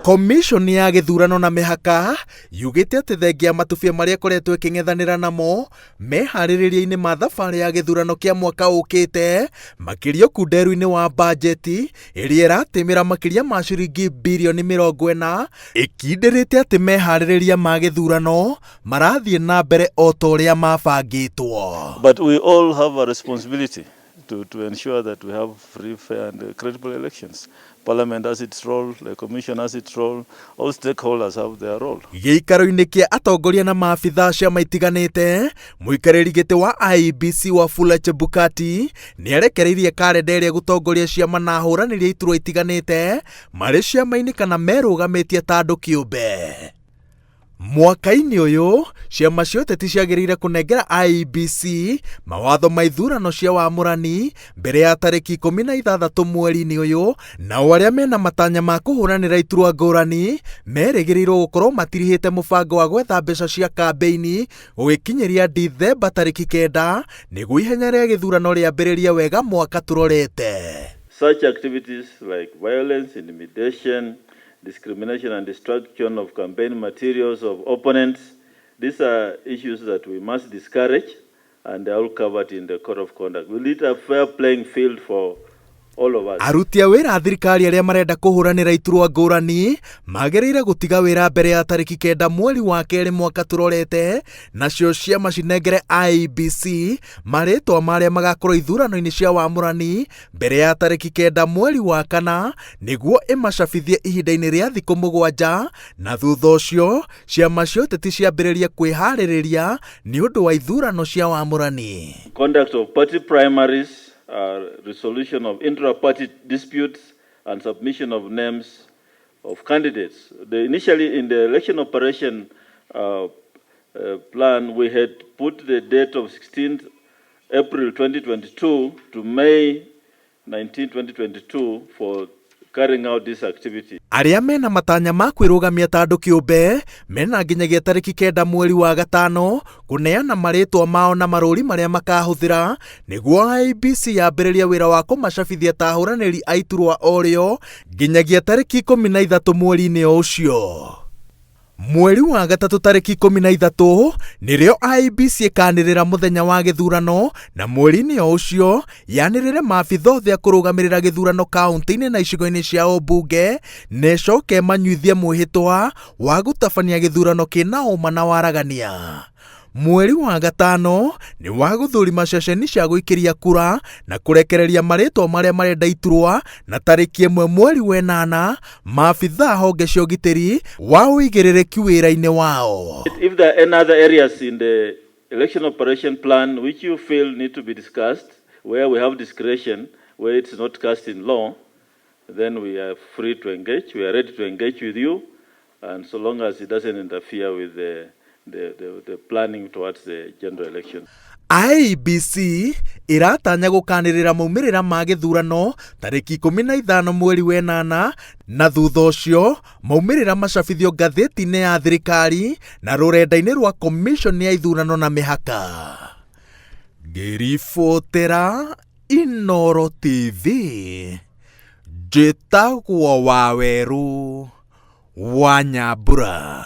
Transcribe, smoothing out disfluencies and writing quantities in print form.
Komishoni ya gĩthurano na mĩhaka yugĩte atĩ thengia matubia marĩa ĩkoretwo ĩkĩng'ethanĩra namo meharĩrĩria-inĩ ma thabarĩ ya gĩthurano kĩa mwaka ũkĩte, makĩria ũkunderu-inĩ wa bajeti ĩrĩa ĩratĩmĩra makĩria ma ciringi birioni 40, ĩkindĩrĩte atĩ meharĩrĩria ma gĩthurano marathiĩ na mbere o ta ũrĩa mabangĩtwo. But we all have a responsibility to ensure that we have free, fair and credible elections. Parliament has its role, the Commission has its role, all stakeholders have their role. Gĩikaro-inĩ kĩa atongoria na maabithaa ciama itiganĩte, mũikarĩri gĩtĩ wa IEBC Wafula Chebukati nĩ arekereirie karenda ĩrĩa ĩgũtongoria ciama na ahũranĩri a iturwa itiganĩte marĩ ciama-inĩ kana merũgamĩtie ta andũ kĩũmbe. Mwaka-inĩ ũyũ, ciama cia ũteti ciagĩrĩire kũnengera IEBC mawatho ma ithurano cia wamũrani mbere ya tarĩki 16 mweri-inĩ ũyũ, nao arĩa mena matanya ma kũhũranĩra iturwa ngũrani merĩgĩrĩirwo gũkorwo matirihĩte mũbango wa gwetha mbeca cia kambĩini gũgĩkinyĩria Dithemba tarĩki 9 nĩguo ihenya rĩa gĩthurano rĩambĩrĩrie wega mwaka tũrorete. Such activities like violence, intimidation, discrimination and destruction of campaign materials of opponents, these are issues that we must discourage and they are all covered in the code of conduct. We need a fair playing field for all of us. Aruti a wĩra a thirikari arĩa marenda kũhũranĩra iturwa ngũrani magĩrĩire gũtiga wĩra mbere ya tarĩki 9 mweri wa kerĩ mwaka tũrorete, nacio ciama cinengere IEBC marĩtwa ma arĩa magakorwo ithurano-inĩ cia wamũrani mbere ya tarĩki 9 mweri wa kana nĩguo ĩmacabithie ihinda-inĩ rĩa thikũ 7, na thutha ũcio ciama cia ũteti ciambĩrĩrie kwĩharĩrĩria nĩ ũndũ wa ithurano cia wamũrani. Conduct of party primaries, resolution of intra-party disputes and submission of names of candidates. Initially in the election operation plan, we had put the date of 16th April 2022 to May 19, 2022 for carrying out this activity. Arĩa mena matanya ma kwĩrũgamia ta andũ kĩũmbe mena nginyagia tarĩki 9 mweri wa gatano kũneana marĩtwa mao na marũri marĩa makahũthĩra nĩguo IEBC yambĩrĩrie wĩra wa kũmacabithia ta ahũranĩri a iturwa o rĩo nginyagia tarĩki 13 mweri-inĩ o ũcio. Mweri wa gatatũ tarĩki 13 nĩrĩo IEBC ĩkanĩrĩra mũthenya wa gĩthurano, na mweri-inĩ o ũcio yanĩrĩre maabitha othe a kũrũgamĩrĩra gĩthurano kaunti-inĩ na icigo-inĩ cia ũmbunge, na ĩcoke ĩmanyuithie mwĩhĩtwa wa gũtabania gĩthurano kĩna ũma na waragania. Mweri wa gatano nĩ wa gũthũrima ceceni cia gũikĩria kura na kũrekereria marĩtwa marĩa marenda iturwa, na tarĩki 1 mweri wa ĩnana maabitha honge cia ũgitĩri wa ũigĩrĩrĩki wĩra-inĩ wao. If there are any other areas in the election operation plan which you feel need to be discussed, where we have discretion, where it's not cast in law, then we are free to engage. We are ready to engage with you, and so long as it doesn't interfere with the planning towards the general election. IEBC ĩratanya gũkanĩrĩra maumĩrĩra ma gĩthurano tarĩki 15 mweri wa ĩnana, na thutha ũcio maumĩrĩra macabithio ngathĩti-inĩ ya thirikari na rũrenda-inĩ rwa Commission ya ithurano na mĩhaka. Ngĩribotera Inooro TV, njĩtagwo Wawerũ wa Nyambura.